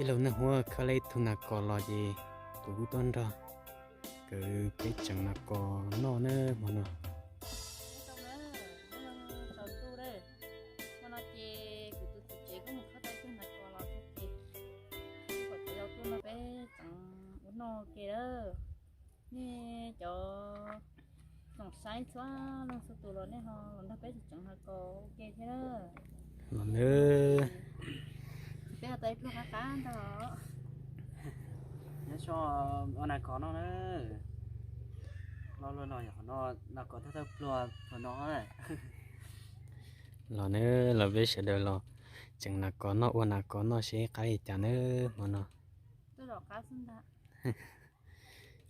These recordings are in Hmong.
Laug Neej Huab khawb lawm ib tug nas kos los ces kuv kuj tuaj nrog kwv peb tseev nas kos noj nawb hmo no. Hmo no ces kuv tus txiv tsev kuj mus khawb tau ib tug nas kos los thiab ces kuv cov yau tuaj nrog peb tseev ua noj ke lawm. Nej cov tsoom saib txhua leej txhua tus los nej ho los nrog peb tseev nas kos ua ke thiab. Los nawb. Peb ho tau ib pluag qab qab ntag. Nyob zoo, ua nas kos noj na. Lo lus no yog qhov no, nas kos thawj thawj pluag qhov no. Los nawb, los peb sawv daws los tseev nas kos noj, ua nas kos noj seb qab li cas nawb hmo no.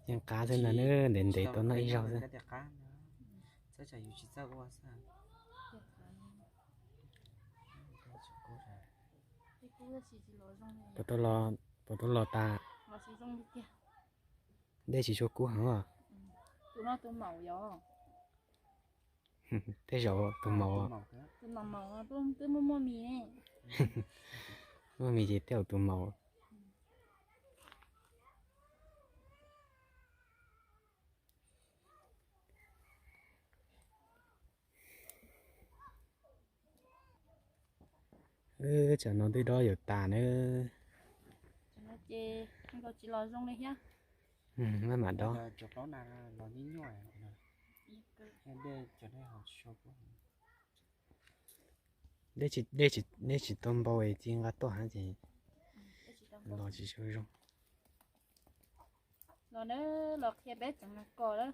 Yeej qab xwb ntag nawb, ntev ntev tau noj ib zaug xwb. Puas tau los, puas tau los tas? Dej tsis tshua kub heev os. Tej zaum tus maum, muaj mis ces tej zaum tus maum. Tsam no twb dob yuav tas nawb. Maj mam dob. Dej tsis tau npau es cia nqa tuaj hab ces los tsis tshua zoo. Los nawb, los qhia peb tseev nas kos lawm.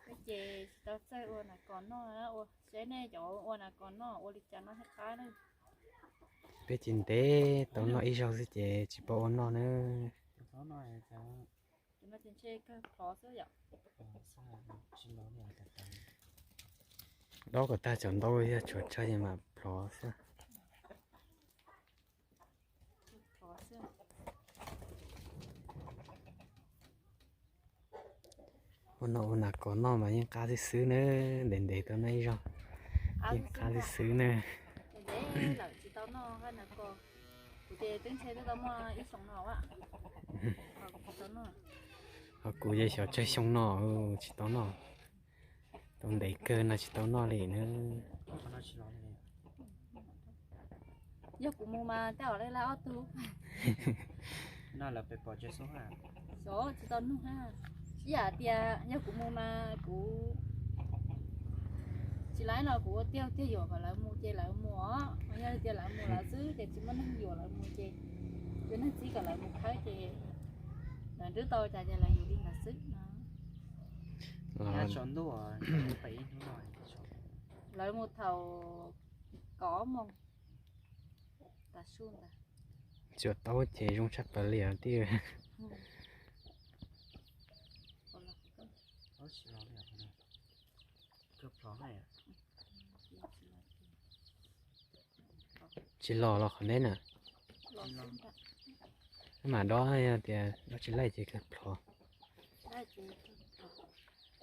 Peb ces tsis tau txawj ua nas kos noj, ua seb nej cov ua nas kos noj ua li cas noj thiaj qab na. Peb ces ntev tau noj ib zaug xwb ces tsis paub ua noj nawb. Dob kom tag cov ntaub yog tshuav tsawg ces mam plhov xwb. Ua no ua nas kos noj mas yeej qab xwb xwb nawb, ntev ntev tau noj ib zaug, yeej qab xwb xwb nawb. Ho kuv ces xyov tsawg xyoo no tsis tau noj, tau ntev kawg no tsis tau noj li nawb. Yog kuv mus mas tej zaum lawv lab ob tug. Xyov, tsis tau nug na. Ib yam tias yog kuv mus mas kuv tsis lab no, kuv ua tiag tiag yuam kom lawv mus ces lawv mus os. Yog tias lawv mus lawv xwb ces tsis muaj neeg yuam lawv mus ces tus neeg txib kom lawv mus khawb ces lawv nrhiav tau cas ces lawv yuav li ntawd xwb no. Lawv mus thaum kaum ob moos tas su ntawd. Tsuas tau ces zoo tshaj plaws li os tij. Tsis los los qhov neb na. Mam dob, yog tias dob tsis laij ces kawg plhov.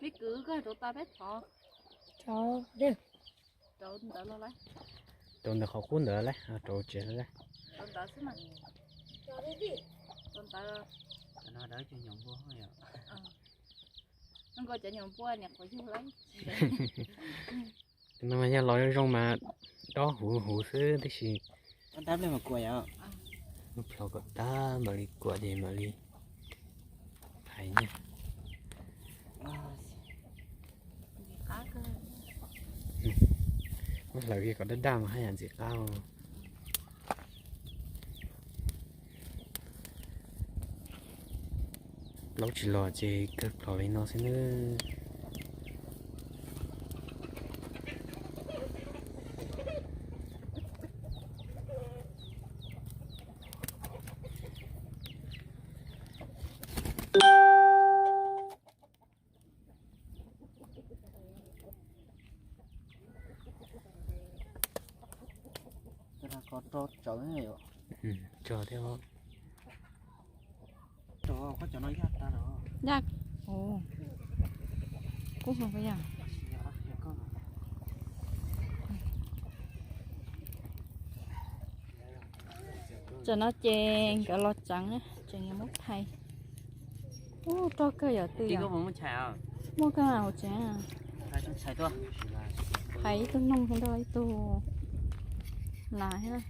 Me kwv, koj rauv tas peb plhov. Rauv ntawm qhov qub ntawd lauj, rauv tsev lauj. Rauv ntawd xwb mas. Rauv ntawd. Zoo nkaus cov nyuam npua niam qhuav yug lauj. No mas yog los zoo zoo mas dob huv huv xwb tib si. Plhov kom tag mam li kuam ces mam li phais nyiaj. Muab hlawv kom daj daj mas haj yam ntxim qab. Plaub tsis los ces kawg plhov li no xwb nawb. Tso thiab. Yaj, kub hlo yaj. Tam no ces nkawd los tseev na, tseev yuav muab phais. Ub, rog kawg yom, twb yog muaj kawg hauv tsev. Phais ib tug noog thiab nrog ib tug nas thiab.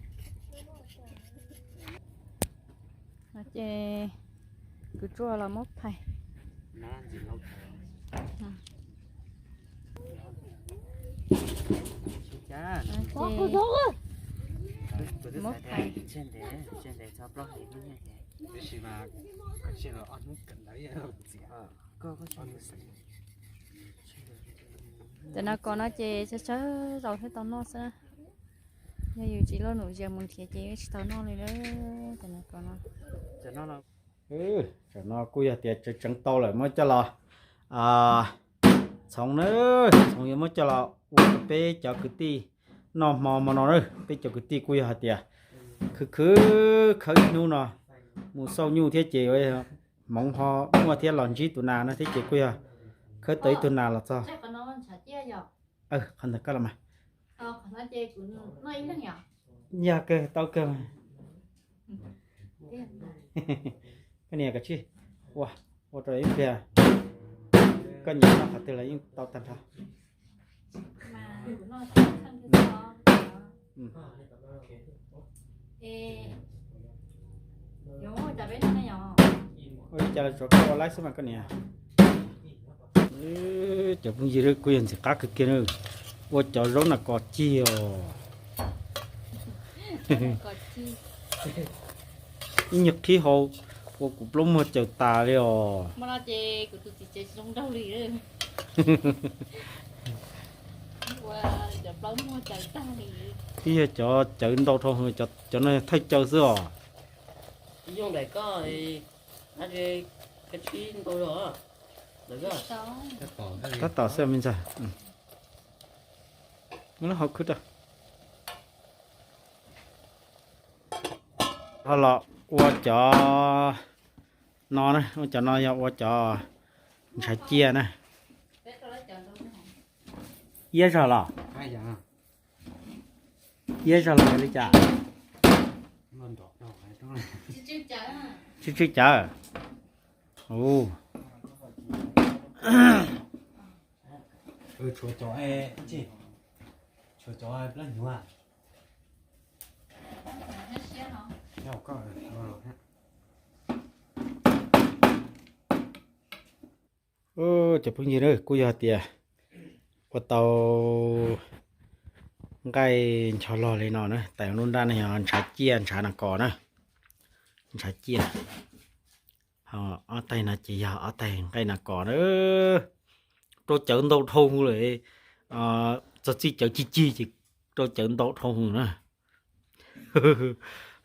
No ces kuv tsuas los muab phais. Muab phais. Tam no kos no ces tsawg tsawg zaus thiaj tau noj xwb na. Yog yus tsis luaj nuj zias mus nrhiav ces tsis tau noj li lawm. Tam no kos no, tam no kuj yog tias tseev tseev tau lawm muab coj los txhoov na, txhoov yuav muab coj los ua rau peb cov kwv tij noj hmo hmo no na. Peb cov kwv tij kuj yog hais tias khwv khwv khawb ib hnub no mus xauj nyuj thiab ces hmoov ho muaj thiab los ntsib tus nas no thiab ces kuj yog khawb tau ib tug nas los txog. Qhov ntawd koj los mas. Yog kawg tau kawg. Koj niam koj tsij ua, ua rau ib pliag, koj nyiam noj qhov twg los yeej tau tag nrho. Ua li cas los tsuav koj ua laib xwb mas koj niam. Cov phooj ywg, kuj yog ntxim qab kawg kiag na. Ua cov zaub nas kos cig os. Ib nyuag qhib hau ua kuv plaub muag caws tas li os. Twb yog cov cawv ntau dhau hwv, cov no thawj cawv xwb os. Tab tom xwb me ntxawg. Muab lub hauv khwb rau. Ho los ua cov no na, ua cov no yog ua cov ntshav ciaj na. Iab zog los? Iab zog los li cas? Tsw tsw cawv. Ua, tshuav cov, tshuav cov plab hnyuv. Cov phooj ywg, kuj yog tias ua tau nqaij ncho log li no na, tais lub nrab no yog ntshav ciaj ntshav nas kos na, ntshav ciaj. Ho ob tais no ces yog ob tais nqaij nas kos na. Rau cawv ntau dhau lawm, txog txij cawv cig cig ces rau cawv ntau dhau na.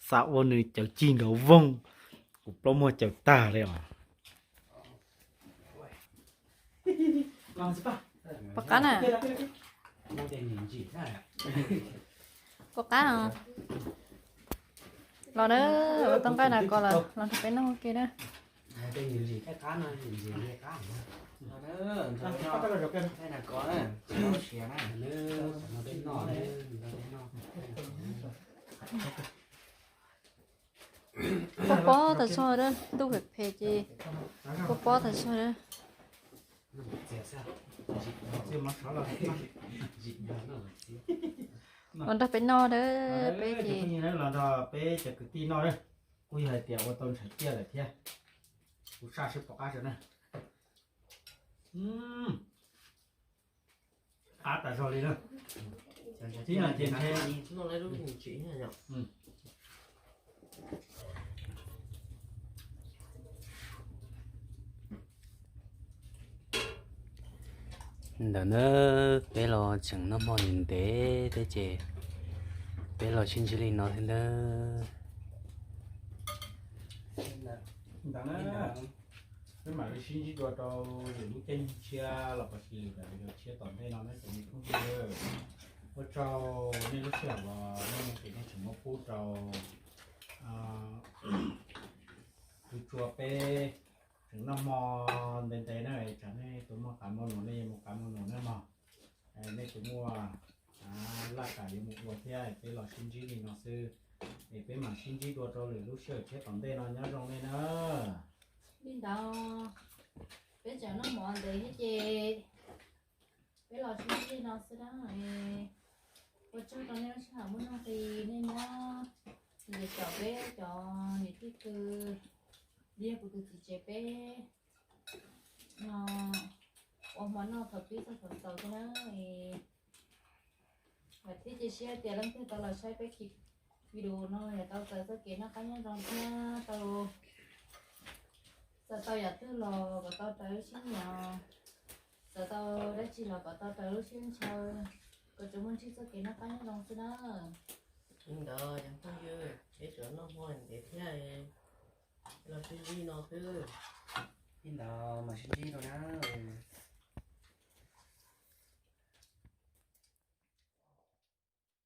Xav ua nws cawv cig nrov voog, kuv plaub muag caws tag li os. Pom qab na. Pom qab no. Los na, ua tau nqaij nas kos lawm, los nrog peb noj ua ke na. Pob pob tas zog na, ntuj phem phem ces pob pob tas zog na. Los nrog peb noj na, peb ces. Los nrog peb cov kwv tij noj na, kuj yog hais tias ua tau ntshav ciaj lawm thiab. Kuv saj sib pom qab na. Qab tas zog li na. Tib no ces ntshe ntawm na, peb los tseem noj hmo ntev ntev thiab ces peb los sib ntsib li no thiab ntag. Ntawm na, peb mam li sib ntsib dua rau lwm lub caij nyoog tshiab los puas sis lwm daim video tshiab tom ntej no na cov me phooj ywg. Ua tsaug nej lub sij hawm uas nej tseem muab pub rau Tus tsua peb tseem noj hmo ntev ntev na, tsam nej tus muaj qav muaj num nej yuav mus qav muaj num na mog. Nej tus muaj laj kam yuav mus ua thiab, peb los sib ntsib li no xwb. Es peb mam sib ntsib dua rau lwm lub sij hawm tshiab tom ntej no, nyob zoo nej na. Li ntawd, peb tseem noj mov ntev thiab ces peb los sib ntsib li no xwb na. Ua tsaug rau nej lub sij hawm muaj nuj nqis nej nyob, nws caum peb cov niam tij kwv, li yog kuv tus txiv tsev peb no ua hmo noj thaum pib txog thaum xaus thiab na. Thiab cia siab tias leej twg tau los saib peb video no yog tau txais txoj kev noj qab nyob zoo thiab tau, txawm tau yam twg los kom tau raws lub siab nyiam, txawm tau dab tsi los kom tau raws lub siab ntshaw, kom tsuas muaj ntsib txoj kev noj qab nyob zoo xwb na. Li ntawd cov phooj ywg, peb tseem noj hmo ntev thiab, los sib ntsib no xwb. Li ntawd mam sib ntsib dua na.